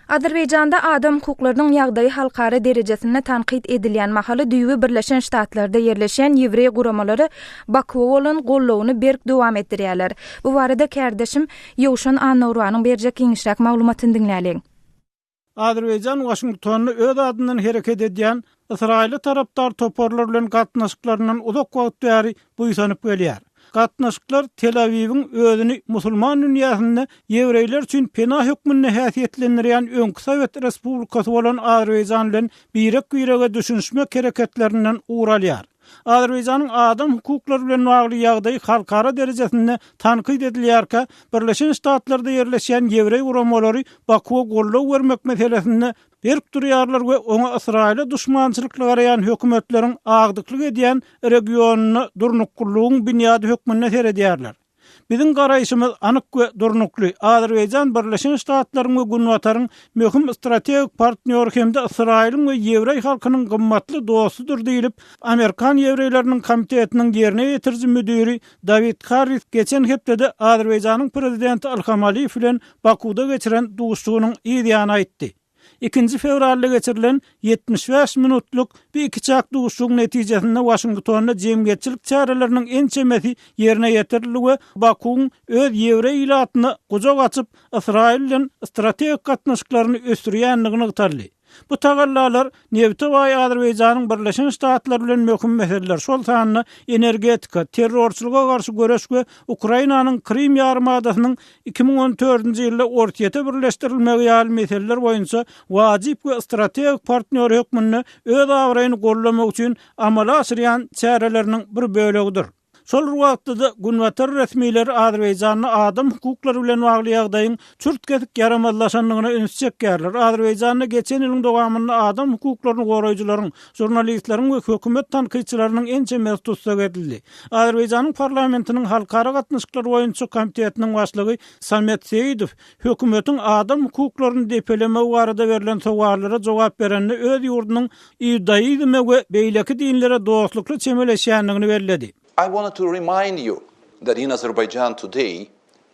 Azerbaýjanda adam hukuklarynyň ýagdaýy halkara derejesinde tankyt edilýän mahaly düýbi Birleşen Ştatlarda ýerleşýän ýewreý guramalary Bakuwa bolan goldawyny berk dowam etdirýärler. Bu barada kärdeşim Ýowşan Annagurbanyň berjek giňişräk maglumatyny diňläliň. Azerbaýjan Waşingtonda öz adyndan hereket edýän Ysraýyla tarapdar toparlar bilen gatnaşyklaryndan uzak wagt bäri buýsanyp gelýär. Gatnaşyklar Tel-Awiwiň özüni musulman dünýäsinde ýewreýler üçin pena hökmünde häsiýetlendirýän öňki sowet respublikasy bolan Azerbaýjan bilen birek-birege düşünişmek hereketlerinden ugur alýar. Azerbaýjanyň adam hukuklary bilen bagly ýagdaýy halkara derejesinde tankyt edilýärkä, Birleşen Ştatlarda ýerleşýän ýewreý guramalary Bakuwa goldaw bermek meselesinde berk durýarlar we oňa Ysraýyla duşmançylykly garaýan hökümetleriň agdyklyk edýän regionynda durnuklylygyň binýady hökmünde seredýärler. Biziň garaýşymyz anyk we durnukly, Azerbaýjan Birleşen Ştatlaryň we Günbataryň möhüm strategik partnýory hem-de Ysraýylyň we ýewreý halkynyň gymmatly dostudyr diýlip, Amerikan ýewreýleriniň komitetiniň ýerine ýetiriji müdiri Dawid Harris geçen hepdede Azerbaýjanyň prezidenti Ilham Aliýew bilen Bakuwda geçiren duşuşygynyň yz ýany aýtdy. Ikinji fewralda geçirilen 75 minutlyk bu ikiçäk duşuşygyň netijesinde Waşingtonda jemgyýetçilik çäreleriniň ençemesi ýerine ýetirildi we Bakuwyň öz ýewreý ilatyna gujak açyp, Ysraýyl bilen strategik gatnaşyklaryny ösdürýändigi nygtaldy. Bu tagallalar nebite baý Azerbaýjanyň Birleşen Ştatlar bilen möhüm meseleler, şol sanda energetika, terrorçylyga garşy göreş we Ukrainanyň Krym ýarymadasynyň 2014-nji ýylda Orsýete birleşdirilmegi ýaly meseleler boýunça wajyp we strategik partnýor hökmünde öz abraýyny goldamak üçin amala aşyrýan çäreleriniň bir bölegidir. Şol bir wagtda-da, günbatar resmileri Azerbaýjanda adam hukuklary bilen bagly ýagdaýyň çürt-kesik ýaramazlaşandygyna üns çekýärler. Azerbaýjanda geçen ýylyň dowamynda adam hukuklaryny goraýjylaryň, žurnalistleriň we hökümet tankytçylarynyň ençemesi tussag edildi. Azerbaýjanyň parlamentiniň halkara gatnaşyklary boýunça komitetiniň başlygy Samed Seýidow hökümetiň adam hukuklaryny depelemegi barada berlen sowallara jogap berende öz ýurdunyň iudaizme we beýleki dinlere dostlukly çemeleşýändigini belledi. I wanted to remind you that in Azerbaijan today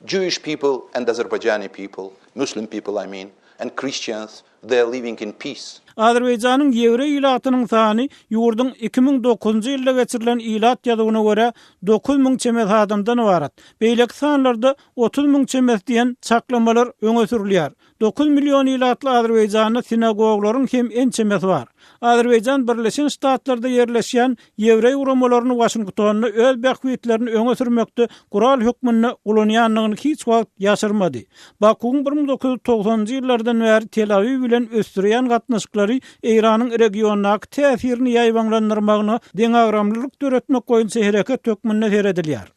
Jewish people and Azerbaijani people, Muslim people I mean, and Christians, they are living in peace. Azerbaýjanyň ýewreý ilatynyň sany ýurduň 2009-njy ýylda geçirilen ilat ýazuwyna görä 9000 çemesi adamdan ybarat. Beýleki sanlarda 30 müň çemesi diýen çaklamalar öňe sürülýär. 9 million ilatly Azerbaýjanda sinagoglaryň hem ençemesi bar. Azerbaýjan Birleşen Ştatlarda ýerleşýän ýewreý guramalaryny Waşingtonda öz bähbitlerini öňe sürmekde gural hökmünde ulanýandygyny hiç wagt ýaşyrmady. Bakuwyň 1990-njy ýyllardan bäri Tel-Awiw bilen ösdürýän gatnaşyklary Eýranyň regiondaky täsirini ýaýbaňlandyrmagyna deňagramlylyk döretmek boýunça hereket hökmünde seredilýär.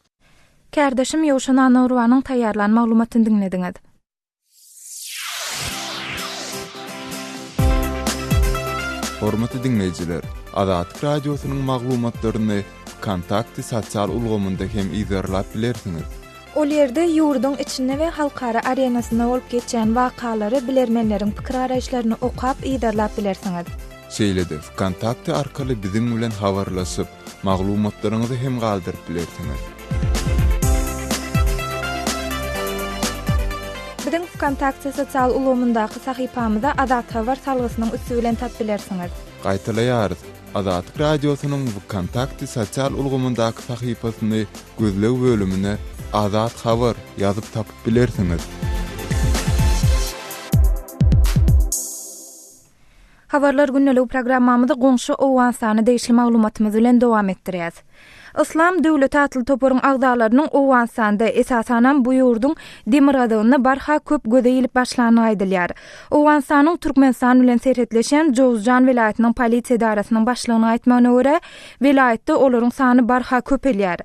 Kärdeşim Ýowşan Annagurbanyň taýýarlan maglumatyny diňlediňiz. Hormatly diňleýjiler, Azatlyk Radiosynyň maglumatlaryny Wkontakte sosial ulgamynda hem yzarlap bilersiňiz. Ol ýerde ýurduň içinde we halkara arenasynda bolup geçýän wakalary, bilermenleriň pikir-garaýyşlaryny okap, yzarlap bilersiňiz. Şeýle-de Wkontakte arkaly biziň bilen habarlaşyp, Maglumatlaryňyzy hem galdyryp bilersiňiz. Biziň Wkontakte sosial ulgamyndaky sahypamyza Azathabar salgysynyň üsti bilen tap bilersiňiz. Gaýtalaýarys, Azatlyk Radiosynyň Wkontakte sosial ulgamyndaky sahypasyny gözleg bölümine Azat Habar ýazyp tapyp bilersiňiz. Habarlar gündeligi programmamyzy goňşy Owganystana degişli maglumatymyz bilen dowam etdirýäs. Yslam döwleti atly toparyň agzalarynyň Owganystanda, esasanam bu ýurduň demirgazygynda barha köp göze ilip başlandygy aýdylýar. Owganystanyň Türkmenistan bilen serhetleşýän Jowzjan welaýatynyň polisiýa edarasynyň başlygynyň aýtmagyna görä, welaýatda olaryň sany barha köpelýär.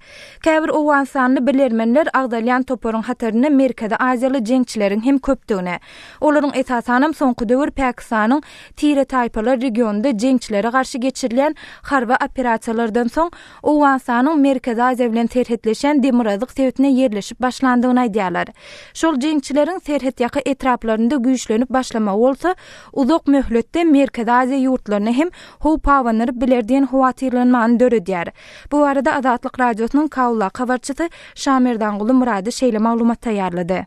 Käbir owganystanly bilermenler agzalýan toparyň hatarynda merkezi aziýaly jeňçileriň hem köpdügini, Olaryň esasanam soňky döwür Pakistanyň tire-taýpalar regionynda jeňçilere garşy geçirilýän harby operasiýalardan soň Owganystanyň Merkezi Aziýa bilen serhetleşýän demirgazyk sebitine ýerleşip başlandygyny aýdýarlar. Şol jeňçileriň serhetýaka etraplarynda güýçlenip başlamagy bolsa uzak möhletde Merkezi Aziýa ýurtlaryna hem howp abandyryp biler diýen howatyrlanmany döredýär. Bu barada Azatlyk Radiosynyň Kabuldaky habarçysy Şamerdanguly Myrady şeýle maglumat taýýarlady.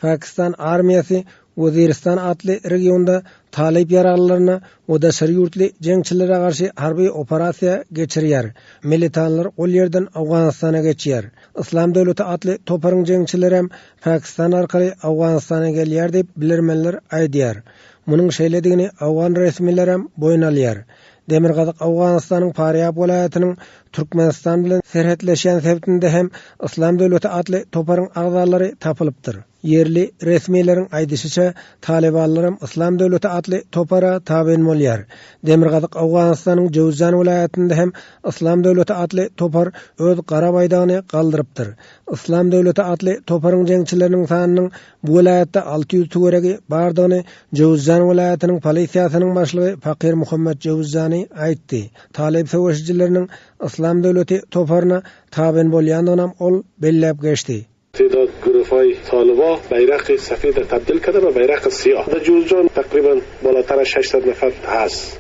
Pakistan armiýasy. Weziristan atly regionda talyp ýaraglylaryna we daşary ýurtly jeňçilere garşy harby operasiýa geçirýär. Militanlar ol ýerden Owganystana geçýär. Yslam döwleti atly toparyň jeňçilerem Pakistan arkaly Owganystana gelýär diýip, bilermenler aýdýar. Munuň şeýledigini owgan resmilerem boýun alýar. Demirgazyk Owganystanyň Farýab welaýatynyň Türkmenistan bilen serhetleşýän sebitinde hem Yslam döwleti atly toparyň agzalary tapylypdyr. Ýerli resmileriň aýdyşyça, talybanlaram Yslam döwleti atly topara tabyn bolýar. Demirgazyk Owganystanyň Jöwüzjan welaýatynda hem Yslam döwleti atly topar öz gara baýdagyny galdyrypdyr. Yslam döwleti atly toparyň jeňçileriniň sanynyň bu welaýatda 600 töweregi bardygyny Jöwüzjan welaýatynyň polisiýasynyň başlygy Fakir Muhammet Jöwüzjani aýtdy. Talyp söweşijileriniň Yslam döwleti toparyna tabyn bolýandygynam ol belläp geçdi. تعداد گروه‌های طالبا بیرق سفید را تبدیل کرده به بیرق سیاه. در جوزجان تقریبا بالاتر از 600 نفر هست.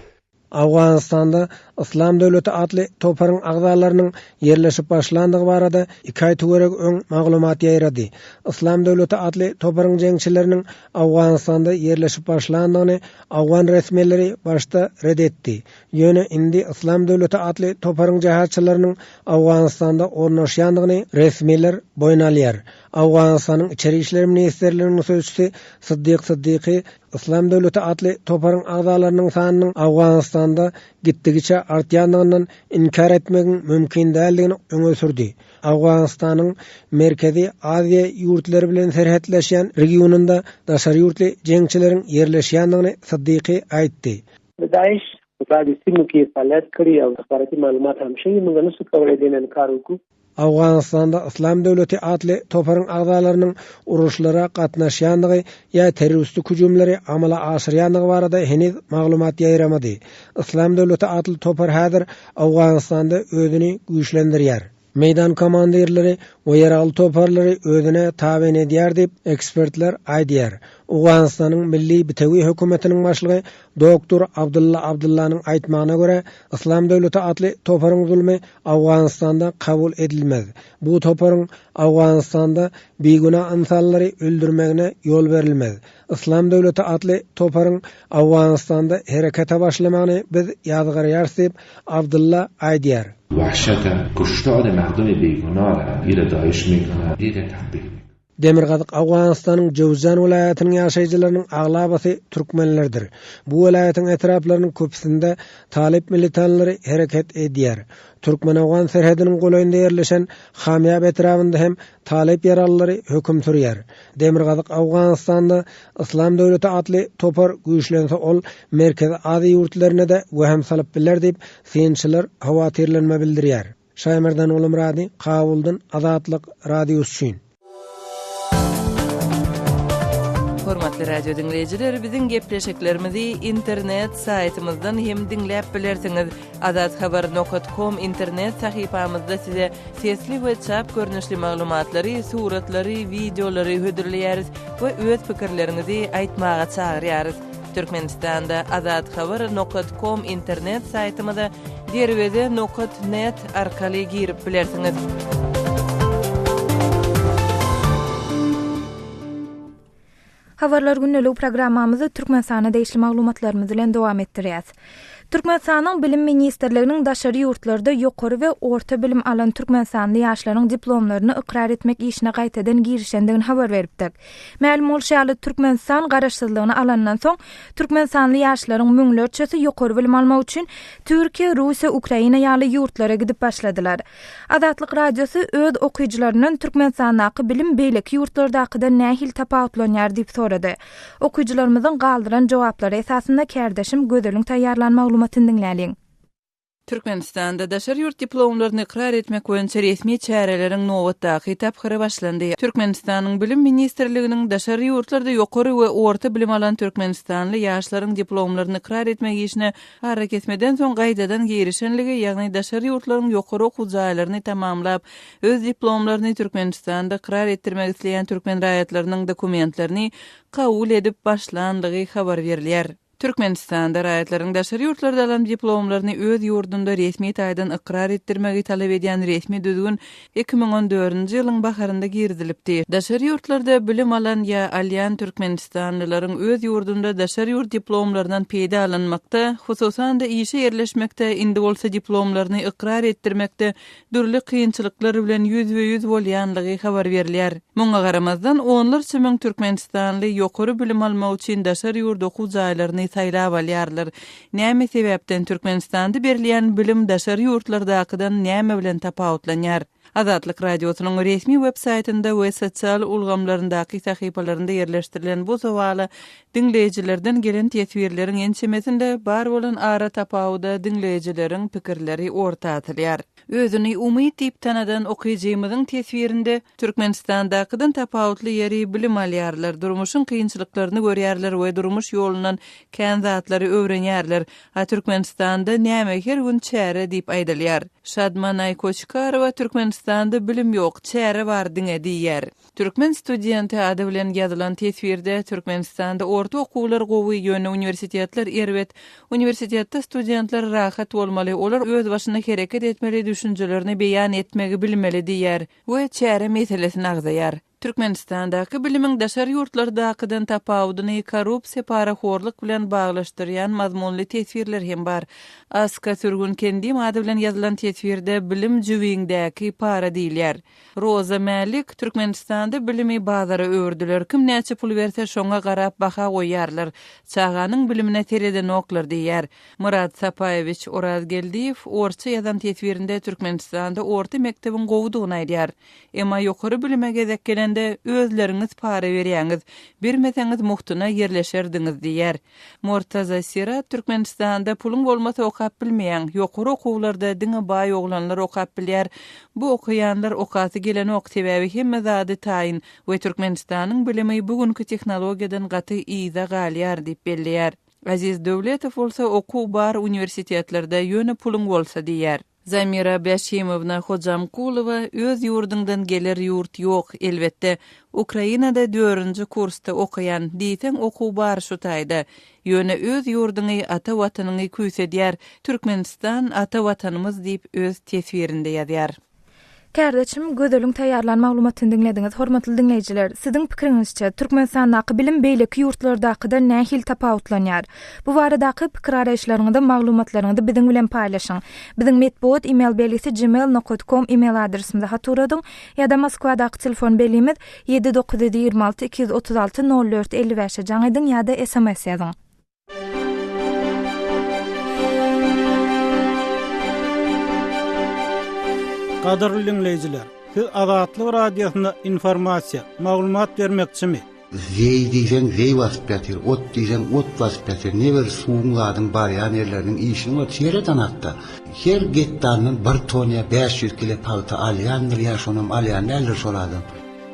Owganystanda Yslam döwleti atly toparyň agzalarynyň ýerleşip başlandygy barada iki aý töweregi öň maglumat ýaýrady. Yslam döwleti atly toparyň jeňçileriniň Owganystanda ýerleşip başlandygyny owgan resmileri başda ret etdi. Ýöne indi Yslam döwleti atly toparyň jehatçylarynyň Owganystanda ornaşýandygyny resmiler boýun alýar. Owganystanyň Içeri işler ministrliginiň sözçüsi Syddyk Syddyky Yslam döwleti atly toparyň agzalarynyň sanynyň Owganystanda gitdigiçe artýandygyndan inkär etmegiň mümkin däldigini öňe sürdi. Owganystanyň Merkezi Aziýa ýurtlary bilen serhetleşýän regionynda daşary ýurtly jeňçileriň ýerleşýändigini Syddyky aýtdy. د داعش په بعضې سیمو کې یې فعالیت کړی او استخباراتي معلومات هم ښيي، موږ نه شو کولای دې نه انکار وکړو. Owganystanda Yslam döwleti atly toparyň agzalarynyň uruşlara gatnaşýandygy ýa terroristik hüjümleri amala aşyrýandygy barada heniz maglumat ýaýramady. Yslam döwleti atly topar häzir Owganystanda özüni güýçlendirýär. Meýdan komandirleri we ýaragly toparlary özüne tabyn edýär diýip, ekspertler aýdýar. Owganystanyň Milli bitewi hökümetiniň başlygy doktor Abdylla Abdyllanyň aýtmagyna görä, Yslam döwleti atly toparyň zulmy Owganystanda kabul edilmez. Bu toparyň Owganystanda bigünä ynsanlary öldürmegine ýol berilmez. Yslam döwleti atly toparyň Owganystanda herekete başlamagyny biz ýazgarýarys diýip, Abdylla aýdýar. وحشت کشتار مردم بیگناه را ایره داعش میکنه ایره تقبیح میکنه. Demirgazyk Owganystanyň Jöwüzjan welaýatynyň ýaşaýjylarynyň aglabasy türkmenlerdir. Bu welaýatyň etraplarynyň köpüsinde talyp militanlary hereket edýär. Türkmen-owgan serhediniň golaýynda ýerleşen Hamýap etrabynda hem talyp ýaralylary höküm sürýär. Demirgazyk Owganystanda Yslam döwleti atly topar güýçlense ol Merkezi Aziýa ýurtlaryna-da wehim salyp biler diýip, synçylar howatyrlanma bildirýär. Şaýmerdan Gulumyrady, Kabuldan Azatlyk Radiosy üçin. Hormatly radio diňleýjiler, biziň gepleşiklerimizi internet saýtymyzdan hem diňläp bilersiňiz. Azathabar nokat kom internet sahypamyzda size sesli we çap görnüşli maglumatlary, suratlary, wideolary hödürleýäris we öz pikirleriňizi aýtmaga çagyrýarys. Türkmenistanda Azathabar nokat kom internet saýtymyza Derweze nokat net arkaly girip bilersiňiz. Habarlar gündeligi programmamyzy Türkmenistana degişli maglumatlarymyz bilen dowam etdirýäs. Türkmenistanyň Bilim ministrliginiň daşary ýurtlarda ýokary we orta bilim alan türkmenistanly ýaşlaryň diplomlaryny ykrar etmek işine gaýtadan girişendigini habar beripdik. Mälim bolşy ýaly, Türkmenistan Garaşsyzlygyny alandan soň, türkmenistanly ýaşlaryň müňlerçesi ýokary bilim almak üçin Türkiýe, Russiýa, Ukraina ýaly ýurtlara gidip başladylar. Azatlyk Radiosy öz okyjylaryndan Türkmenistandaky bilim beýleki ýurtlardakydan nähili tapawutlanýar diýip sorady. Okyjylarymyzyň galdyran jogaplary esasynda kärdeşim Gözeliň taýýarlan maglumatyny diňläliň. Türkmenistanda daşary ýurt diplomlaryny ykrar etmek boýunça resmi çäreleriň nobatdaky tapgyry başlandy. Türkmenistanyň Bilim ministrliginiň daşary ýurtlarda ýokary we orta bilim alan türkmenistanly ýaşlaryň diplomlaryny ykrar etmek işine arakesmeden soň gaýtadan girişenligi, ýagny daşary ýurtlaryň ýokary okuw jaýlaryny tamamlap, öz diplomlaryny Türkmenistanda ykrar etdirmek isleýän türkmen raýatlarynyň dokumentlerini kabul edip başlandygy habar berilýär. Türkmenistanda raýatlaryň daşary ýurtlarda alan diplomlaryny öz ýurdunda resmi taýdan ykrar etdirmegi talap edýän resmi düzgün 2014-nji ýylyň baharynda girizilipdi. Daşary ýurtlarda bilim alan ýa alýan türkmenistanlylaryň öz ýurdunda daşary ýurt diplomlaryndan peýdalanmakda, hususan-da işe ýerleşmekde, indi bolsa diplomlaryny ykrar etdirmekde dürli kynçylyklar bilen ýüzbe-ýüz bolýanlygy habar berilýär. Muňa garamazdan, onlarça müň türkmenistanly ýokary bilim almak üçin daşary ýurt okuw jaýlaryny saýlap alýarlar. Näme sebäpden Türkmenistanda berilýän bilim daşary ýurtlardakydan näme bilen tapawutlanýar? Azatlyk Radiosynyň resmi web saýtynda we sosial ulgamlaryndaky sahypalarynda ýerleşdirilen bu sowala diňleýjilerden gelen teswirleriň ençemesinde bar bolan ara tapawuda diňleýjileriň pikirleri orta atylýar. Özüni Umyt diýip tanadan okyjymyzyň teswirinde, Türkmenistandakydan tapawutly ýeri bilim alýarlar, durmuşyň kynçylyklaryny görýärler we durmuş ýolundan kän zatlary öwrenýärler. A Türkmenistanda näme her gün çäre diýip aýdylýar. Şadmanaý Koçkarowa Türkmenistanda bilim ýok, çäre bar diňe diýýär. Türkmen studenti ady bilen ýazylan teswirde Türkmenistanda orta okuwlar gowy, ýöne uniwersitetler erbet. Uniwersitetde studentler rahat bolmaly, olar özbaşyna hereket etmeli, düşünjelerini beýan etmegi bilmeli diýýär we çäre meselesini agzaýar. Türkmenistandaky bilimiň daşary ýurtlardakydan tapawudyny korrupsiýa, parahorluk bilen baglaşdyrýan mazmunly teswirler hem bar. Aska Sürgün Kendim ady bilen ýazylan teswirde bilim jübiňdäki para diýilýär. Roza Mälik, Türkmenistanda bilimi bazara öwürdiler. Kim näçe pul berse şoňa garap baha goýýarlar. Çaganyň bilimine seredenoklar diýýär. Myrat Sapaýewiç Orazgeldiýew orsça ýazan teswirinde Türkmenistanda orta mekdebiň gowudygyny aýdýar. Emma ýokary bilime gezek gelende özleriňiz para berýäňiz. Bermeseňiz mugtuna ýerleşerdiňiz diýýär. Mortaza Sirat Türkmenistanda puluň bolmasa okap bilmeýäň. Ýokary okuwlarda diňe baý oglanlar okap bilýär. Bu okaýanlar okasy gelenok sebäbi hemme zady taýyn we Türkmenistanyň bilimi bu günki tehnologiýadan gaty yza galýar diýip belleýär. Aziz Döwletow bolsa okuw bar uniwersitetlerde ýöne puluň bolsa diýýär. Zamira Bäşimowna Hojamkulowa öz ýurduňdan geler ýurt ýok, elbetde. Ukrainada dördünji kursda okaýan, diýseň okuw bar şu taýda. Ýöne öz ýurduňy, ata watanyňy küýsedýär. Türkmenistan ata watanymyz diýip öz teswirinde ýazýar. Kärdeşim Gözeliň taýýarlan maglumatyny diňlediňiz. Hormatly diňleýjiler, siziň pikiriňizçe, Türkmenistandaky bilim beýleki ýurtlardakydan nähili tapawutlanýar? Bu baradaky pikir-garaýyşlaryňyzy, maglumatlaryňyzy biziň bilen paýlaşyň. Biziň metbugat e-mail belgisi gmail nokat kom e-mail adresimize hat ugradyň ýa-da Moskwadaky telefon belgimiz ýedi 926 236 04 55-e jaň ediň ýa-da sms ýazyň. Gadyrly diňleýjiler, siz Azatlyk Radiosyna informasiýa, maglumat bermekçimi? Zeý diýseň zeý basyp ýatyr, ot diýseň ot basyp ýatyr, ne bir suwuň zadyň barýan ýerleriniň işini bor, seredanakda. Her gektaryndan bir ton ýa 500 kile pagta alýandyr ýa şonam alýan däldir şol adam.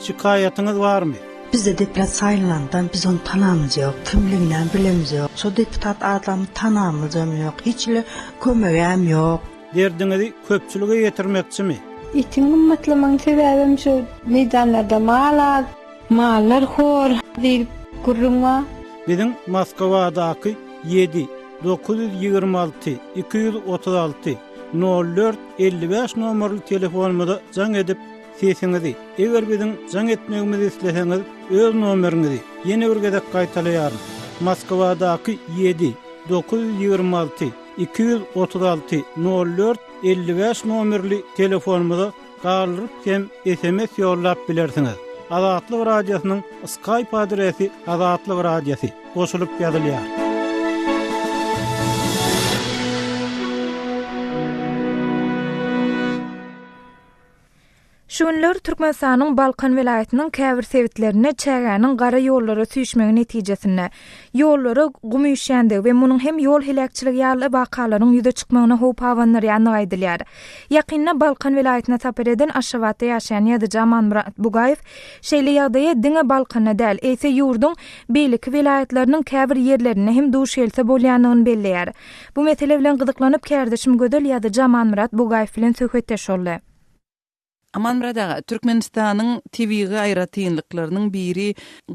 Şikaýatyňyz barmy? Bizde deputat saýlanandan biz ony tanamyz ýok, kimliginem bilemiz ýok. Şo deputat adamy tanamyzam ýok, hiç hili kömegem ýok. Derdiňizi köpçülige ýetirmekçimi? Etiň gymmatlamagyň sebäbem şu meýdanlarda mal az. Mallar hor diýlip gürrüň bar. Biziň Moskwadaky ýedi, 926, 236, 04, 55 nomerli telefonymyza jaň edip, sesiňizi, eger biziň jaň etmegimizi isleseňiz, öz nomeriňizi, ýene bir gezek gaýtalaýaryn, Moskwadaky ýedi, 926, 236, 04, 55 nomerli telefonymyza galdyryp hem sms ýollap bilersiňiz. Azatlyk Radiosynyň Skype adresi Azatlyk Radiosy, goşulyp ýazylýar. Şu günler Türkmenistanyň Balkan welaýatynyň käbir sebitlerinde çägäniň gara ýollara süýşmegi netijesinde, ýollara gum üýşýändigi we munuň hem ýol heläkçiligi ýaly wakalaryň ýüze çykmagyna howp abandyrýandygy aýdylýar. Ýakynda Balkan welaýatyna sapar eden Aşgabatda ýaşaýan ýazyjy Amanmyrat Bugaýew şeýle ýagdaýa diňe Balkanda däl, eýse ýurduň beýleki welaýatlarynyň käbir ýerlerinde hem duş gelse bolýandygyny belleýär. Bu mesele bilen gyzyklanyp kärdeşim Gözel ýazyjy Amanmyrat Bugaýew bilen söhbetdeş boldy. Amanmyrat aga, Türkmenistanyň tebigy aýratynlyklarynyň biri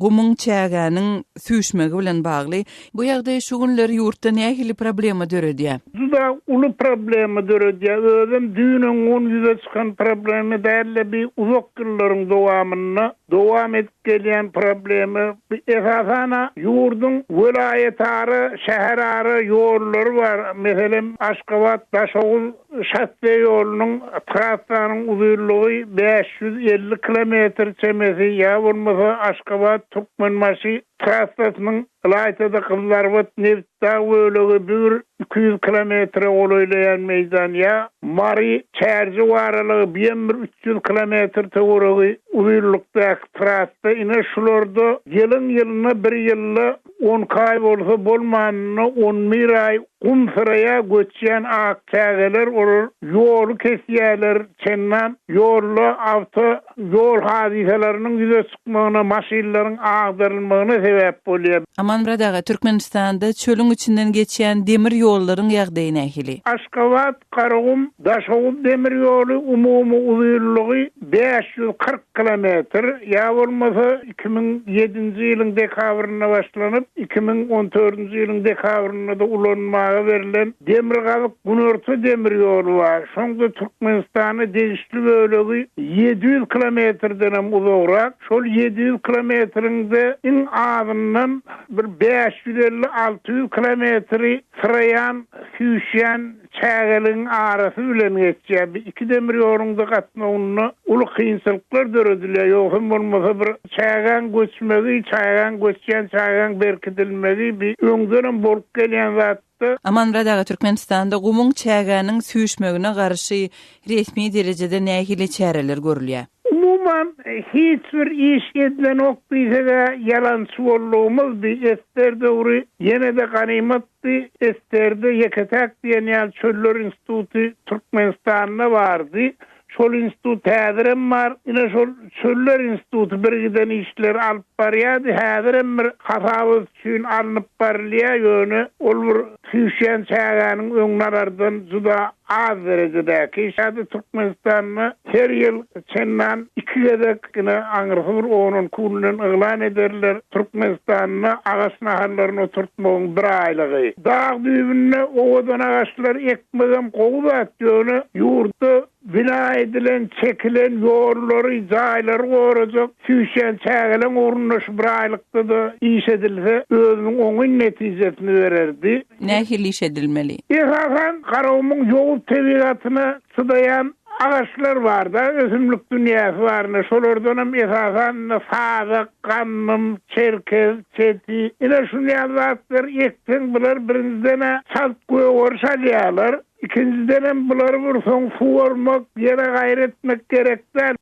gumuň, çägäniň süýşmegi bilen bagly. Bu ýagdaý şu günler ýurtda nähili problema döredýär? Juda uly problema döredýär. Özem düýn-öňňun ýüze çykan problema däl-de, bi uzak ýyllaryň dowamynda dowam edip gelýän problema. Bi esasan-a ýurduň welaýatara, şäherara ýollary bar. Meselem, Aşgabat, Daşoguz şosse ýolunyň, trassanyň uzynlygy 550 kilometr çemesi, ýa bolmasa Aşgabat, Türkmenbaşy trassasynyň, ylaýta-da Gyzylarbat, Nebitdag bölegi bir 200 kilometre golaýlaýan meýdan, ýa Mary, Çärjew aralygy biem bir 300 kilometr töweregi uzynlykdaky trassa, ine şularda ýylyň-ýylyna bir ýylda on iki aý bolsa bolmanynda on bir aý gum syraýa göçýän ak çägeler olar ýoly kesýärler, çendan ýolda awto ýol hadysalarynyň ýüze çykmagyna, maşynlaryň agdarylmagyna sebäp bolýar. Amanmyrat aga, Türkmenistanda çölüň içinden geçýän demir ýollaryň ýagdaýy nähili? Aşgabat, Garagum, Daşoguz demir ýoly umumy uzynlygy 540 kilometr, ýa bolmasa 2007-nji ýylyň dekabrynda başlanyp, 2014-nji ýylyň dekabrynda-da ulanmaga berlen Demirgazyk, Günorta demir ýoly bar. Şoň-da Türkmenistana degişli bölegi 700 kilometrdenem uzagrak. Şol 700 kilometriň-de iň azyndan bir 550-600 kilometri syraýan, süýşýän çägeligiň arasy bilen geçýär. Bu iki demir ýoluň-da gatnawynda uly kynçylyklar döredilýär. Ýogsam bolmasa bir çägäň göçmegi, çägäň göçýän çägäň berkidilmegi bi öňdenem bolup gelýän zat. Amanmyrat aga, Türkmenistanda gumuň, çägäniň süýşmegine garşy resmi derejede nähili çäreler görülýär? Umuman, hiç bir iş edilenok diýseg-ä ýalançy boldugymyz bi ssr döwri ýene-de ganymatdy, ssr-de ýeke-täk diýen ýaly çöller instituty Türkmenistanda bardy. Şol institut häzirem bar. Ine şol Çöller instituty birgiden işleri alyp barýardy. Häzirem bir hasabat üçin alnyp barylýar, ýöne ol bir süýşýän çägäniň öňüni alardan juda az derejedäki iş. Häzir Türkmenistanda her ýyl çendan iki gezek, ine aňyrsy bir on-onki günden yglan ederler, Türkmenistanda agaç nahallaryny oturtmagyň bir aýlygy. Dag düýbünde owadan agaçlar ekmegem gowy zat, ýöne ýurtda Bina edilen, çekilen ýollary, jaýlary gorajak süýşýän çägeleň ugrunda şu bir aýlykda-da iş edilse, özüniň oňyn netijesini bererdi. Nähili iş edilmeli? Esasan, Garagumuň ýowuz tebigatyna çydaýan agaçlar bar-da, ösümlik dünýäsi bar ine, şolardanam esasan ine sazak, gandym, çerkez, çeti, ine şuny ýaly zatlary ekseň, bular birinjiden-ä çalt gögeriş alýarlar. Ikinjidenem bulary bir soň suwarmak, ýere gaýry etmek gerek däl.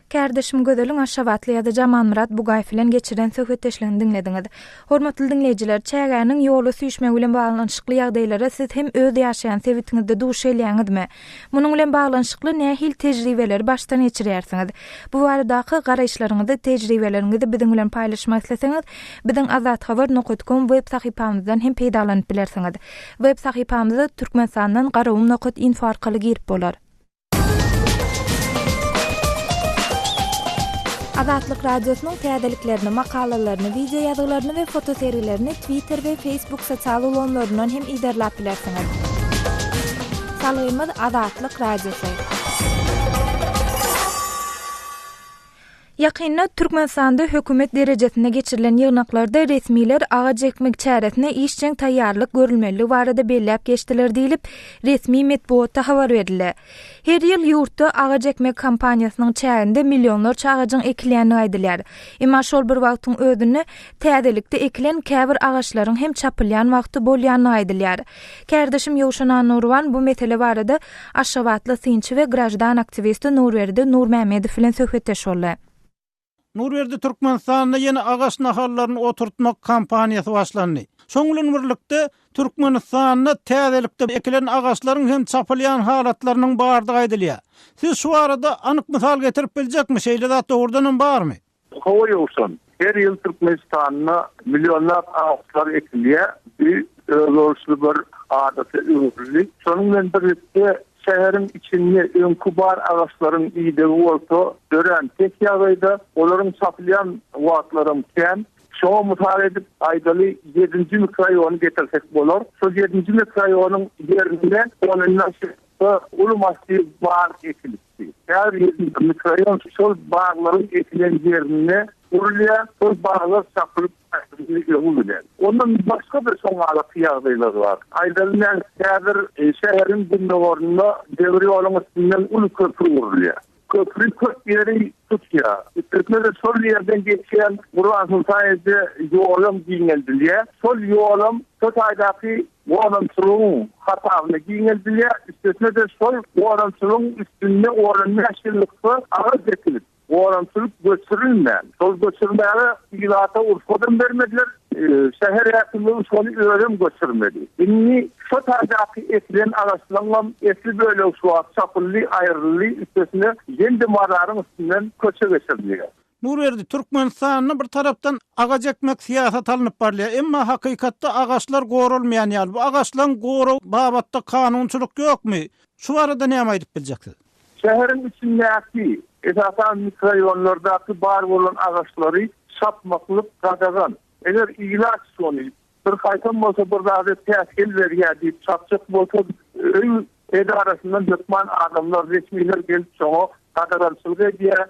Kärdeşim Gözeliň aşgabatly ýazyjy Amanmyrat Bugaýew bilen geçiren söhbetdeşligini diňlediňiz. Hormatly diňleýjiler, çägäniň ýola süýşmegi bilen baglanyşykly ýagdaýlara siz hem öz ýaşaýan sebitiňizde duş gelýäňizmi? Munuň bilen baglanyşykly nähili tejribeleri başdan geçirýärsiňiz? Bu baradaky garaýyşlaryňyzy, tejribeleriňizi biziň bilen paýlaşmak isleseňiz, biziň azathabar nokat kom web sahypamyzdan hem peýdalanyp bilersiňiz. Web sahypamyza Türkmenistandan Garagum nokat info arkaly girip bolar. Azatlyk Radiosynyň täzeliklerini, makalalaryny, wideo ýazgylaryny we fotosergilerini Twitter we Facebook sosial ulgamlaryndan hem yzarlap bilersiňiz. Salgymyz Azatlyk Radiosy. Ýakynda Türkmenistanda hökümet derejesinde geçirilen ýygnaklarda resmiler agaç ekmek çäresine işjeň taýýarlyk görülmelidigi barada belläp geçdiler diýlip, resmi metbugatda habar berildi. Her ýyl ýurtda agaç ekmek kampaniýasynyň çäginde millionlarça agajyň ekilýändigi aýdylýar. Emma şol bir wagtyň özünde täzelikde ekilen käbir agaçlaryň hem çapylýan wagty bolýandygy aýdylýar. Kärdeşim Ýowşan Annurban bu mesele barada Aşgabatly synçy we graždan aktiwisti Nurberdi Nurmämmedow bilen söhbetdeş boldy. Nurberdi Türkmenistanda ýene agaç nahallaryny oturtmak kampaniýasy başlandy. Şoň bilen birlikde, Türkmenistanda täzelikde ekilen agaçlaryň hem çapylýan halatlarynyň bardygy aýdylýar. Siz şu barada anyk mysal getirip biljekmi, şeýle zat dogrudanam barmy? Hawa Ýowşan, her ýyl Türkmenistanda millionlap agaçlar ekilýär. Bu özboluşly bir adata öwrüldi. Şonuň bilen birlikde. Şäheriň içinde öňki bar agaçlaryň idegi bolsa örän pes ýagdaýda, olaryň çapylýan wagtlaram kän. Şoňa mysal edip aýdaly, ýedinji mikroraýony getirsek bolar. Şol ýedinji mikroraýonyň ýerinde onundan uly massiw bag ekilipdi. Häzir ýedinji mikroraýon şol baglaryň ekilen ýerinde gurulýar. Şol baglar çapylyp aýryldy öňi bilen. Ondan başga-da şoňalaky ýagdaýlar bar. Aýdaly näme, häzir şäheriň gündogarynda demir ýoluň üstünden uly köpri gurulýar. Köpri köp ýeri tutýar. Üstesine-de şol ýerden geçýän Gurbansoltan eje ýolam giňeldilýär. Şol ýolam şo taýdaky gonamçylygyň hasabyna giňeldilýär. Üstesine-de şol gonamçylygyň üstünde on-on bäş ýyllykda agaç ekilip, Goramçylyk göçürilmän, şol göçürmäge ilata ursadam bermediler, şäher häkimligi şony özem göçürmedi. Indi şo taýdaky ekilen agaçlaryňam esli bölegi şu wagt çapyldy, aýryldy, üstesine ýene-de mazaryň üstünden köçe geçirilýär. Nurberdi, Türkmenistanda bir tarapdan agaç ekmek syýasaty alnyp barylýar, emma hakykatda agaçlar goralmaýan ýaly. Bu agaçlaryň gorag babatda kanunçylyk ýokmy? Şu barada näme aýdyp biljeksiz? Şäheriň içindäki, esasan mikroraýonlardaky bar bolan agaçlary çapmaklyk gadagan. Eger ilat şony bir haýsam bolsa bir zada päsgel berýär diýip çapjak bolsa, öý edarasyndan hökman adamlar, resmiler gelip şoňa gadagançylyk edýär,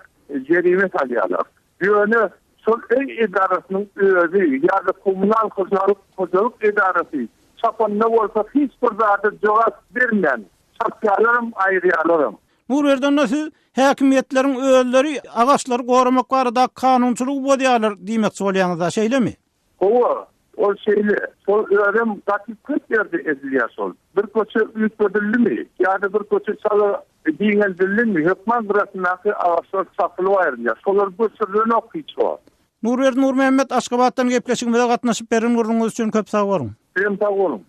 jerime salýarlar. Ýöne şol öý edarasynyň özi ýa-da kommunal hojalyk hojalyk edarasy çapanda bolsa hiç bir zada jogap bermän, Çapýarlaram, aýyrýarlaram. Nurberdi onda siz häkimiýetleriň özleri agaçlary goramak baradaky kanunçylygy bozýarlar diýmekçi bolýaňyzda, şeýlemi? Hawa, ol şeýle. Şol özem gaty köp ýerde edilýär şol. Bir köçe üýtgedildimi ýa-da bir köçe çala giňeldildimi, hökman gyrasyndaky agaçlar çapylyp aýrylýar. Şolar göçürilenok hiç wagt. Nurberdi Nurmämmet Aşgabatdan gepleşigimize gatnaşyp beren gürrüňiňiz üçin köp sag boluň. Sizem sag boluň.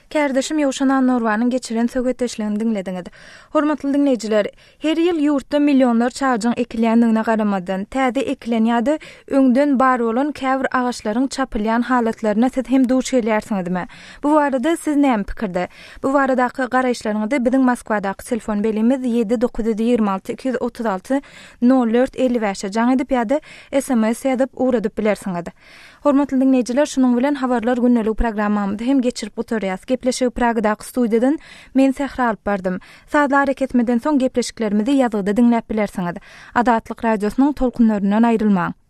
Kärdeşim Ýowşan Annagurbanyň geçiren söhbetdeşligini diňlediňiz. Hormatly diňleýjiler, her ýyl ýurtda millionlarça agajyň ekilýändigine garamazdan, täze ekilen ýa-da öňden bar bolan käbir agaçlaryň çapylýan halatlaryna siz hem duş gelýärsiňizmi? Bu barada siz näme pikirde? Bu baradaky garaýyşlaryňyzy biziň Moskwadaky telefon belgimiz 7 926 236 04 55-e jaň edip ýa-da sms ýazyp ugradyp bilersiňiz. Hormatly diňleýjiler, şunuň bilen Habarlar gündelik programmamyzy hem geçirip gutarýas. Gepleşigi Pragadaky studiýadan men Sähra alyp bardym. Sazly arakesmeden soň gepleşiklerimizi ýazgyda diňläp bilersiňiz. Azatlyk Radiosynyň tolkunlaryndan aýrylmaň.